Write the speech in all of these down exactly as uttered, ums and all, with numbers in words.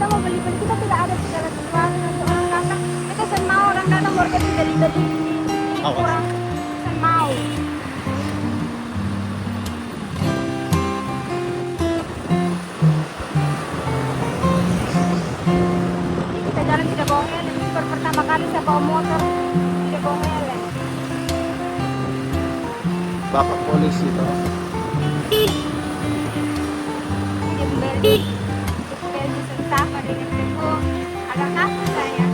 Mau beli-beli, kita tidak ada segala sesuatu. Nanti orang datang, kita sen mau orang datang, baru kita beli-beli. Ini kurang. Sen mau. Kita jalan tidak bawa helm. Ini baru pertama kali saya bawa motor tidak bawa helm. Bapak polisi toh. Dia membeli, dia membeli sentapa dengan tepung. Agak kasar saya.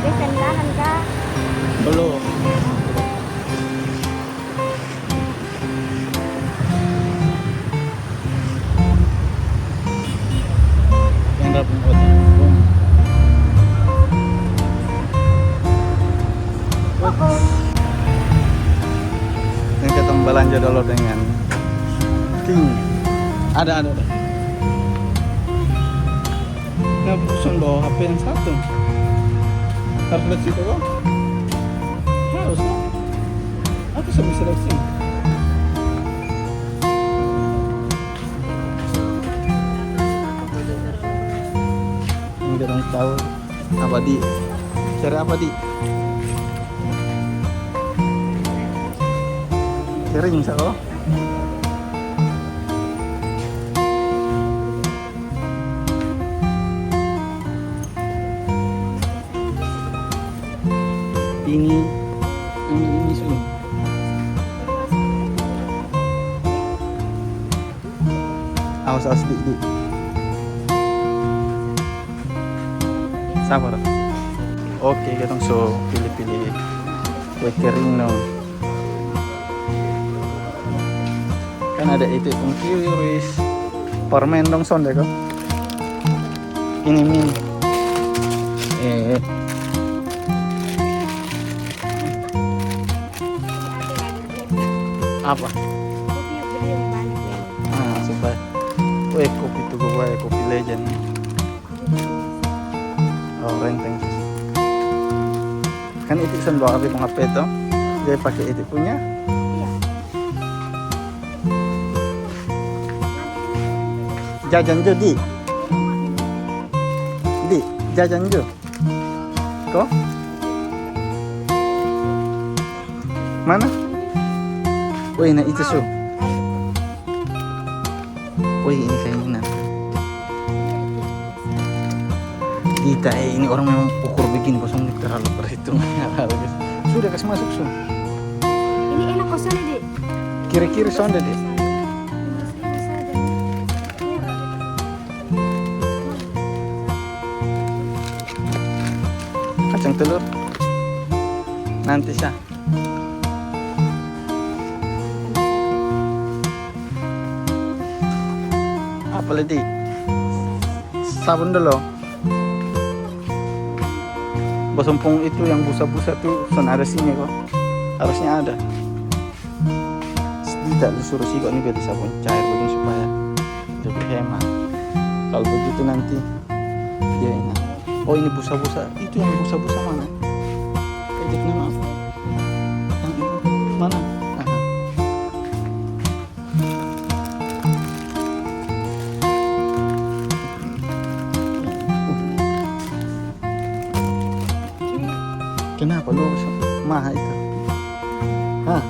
Dia sendalan kah? Belum. Yang dapat buat yang katong balanja dolo dengan ting. Ada, ada, ada. Nah, bosan bawa H P yang satu. Harus lihat situ kok. Harus. Aku bisa lihat sini. Ini kita tahu apa di? Cari apa di? Kering sa ko. Ini, ini, ini su. Awas, awas, di, di. Sabar. Oke, katong su pilih-pilih kue kering no. Kan ada itu pung kiris. Permen dong sonde ko. Ini min. Eh. Apa? Ah, supaya. Weh, kopi tuh gue, kopi legend. Oh, renteng. Kan itu sen bawa api pung H P toh. Dia pakai itu punya. Jajan jo, di. Di, jajan jo. Ko? Mana? Woi, nah itu su. Woi, ini kayaknya. Dita, eh, ini orang memang ukur bikin kosong terlalu perhitungan. Sudah kasih masuk su. Ini enak kosong, di. Kiri-kiri sonde, di. Kacang telur. Nanti sa. Apa lagi? Sabun dulu. Bosompong itu yang busa-busa tuh, son ada sini kok. Harusnya ada. Tidak disuruh sih kok ini beli sabun cair begini supaya lebih hemat. Kalau begitu nanti dia enak. Oh, ini busa-busa. Itu yang busa-busa mana? Itu nama apa? Yang ini. Mana? Aha. Kenapa lu maha itu? Hah?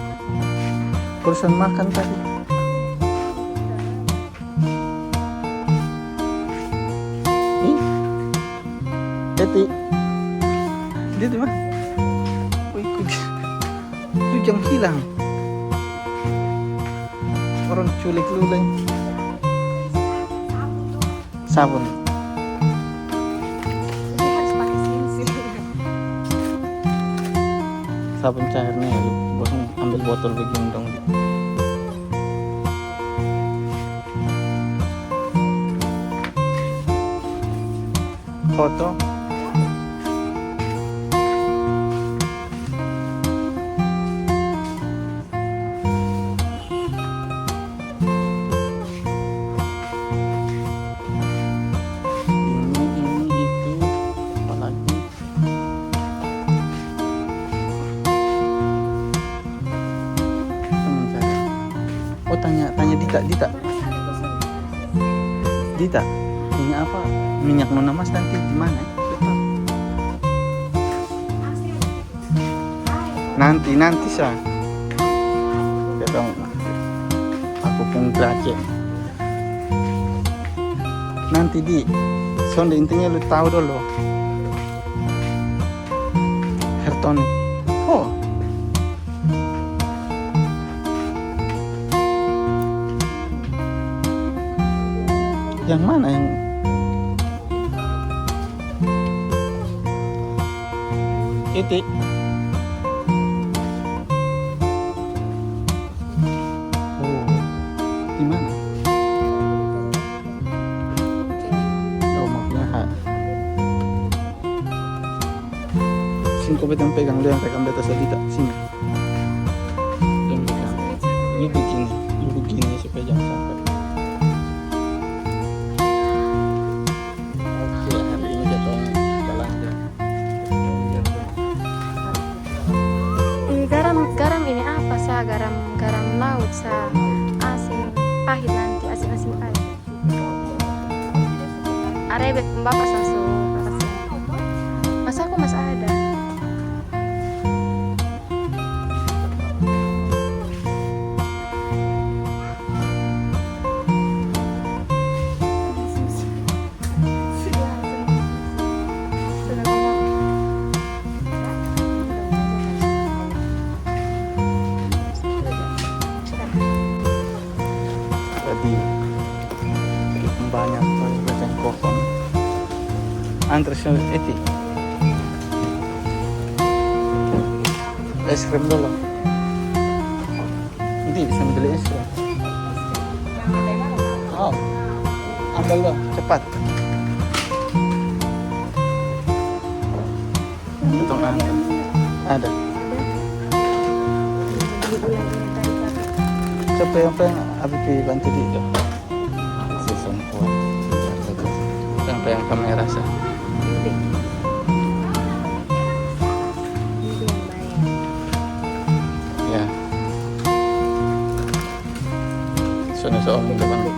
Perusahaan makan tadi. Ih. Eti. Dia di mana? Wih, kok dia, dia jang hilang. Orang culik lu, Leng. Sabun. Sabun cair nih, lu. Bosan ambil botol begini dong. Foto. Ini, ini, itu, apalagi? Kita mencari. Oh, tanya, tanya. Dita, Dita. Dita, ini apa? Minyak nona mas nanti di mana? Nanti, nanti sa. Katong, aku pung grace. Nanti di. Sonde, intinya lu tahu dulu. Hair tonic. Oh. Yang mana yang Iti. Oh, di mana? Oh, maksudnya ha. Sini ko beta pegang, dia yang pegang beta sa Dita. Sini. Dia yang pegang. Ini begini, ini begini supaya jangan sampai. Oke, hari ini kita jalan-jalan. Ih, garam, garam ini apa sa? Garam, garam laut sa. Asin, pahit nanti, asin, asin pahit. Ada bek bapak sa su. Mas aku mas ada. Jadi, banyak kali bacang kokong. Antre sa iti. Es krim dulu. Nanti bisa beli es krim. Oh, ambil dulu, cepat. Itu kan ada. Siapa yang pengen Abi pi bantu di itu? Si semua. Yang pengen kamera sa. Ya. Sana sa om depan.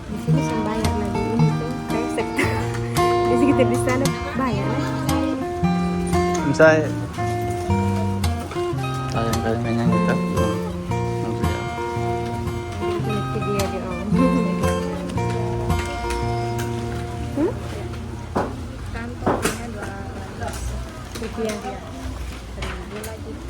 Di sini seng bayar lagi ini tuh, kresek. Jadi kita di sana bayar ya. Misalnya, sayang kali mainnya kita. Hmm. Nanti ya. Ini dia di om. Hmm? Rupiah.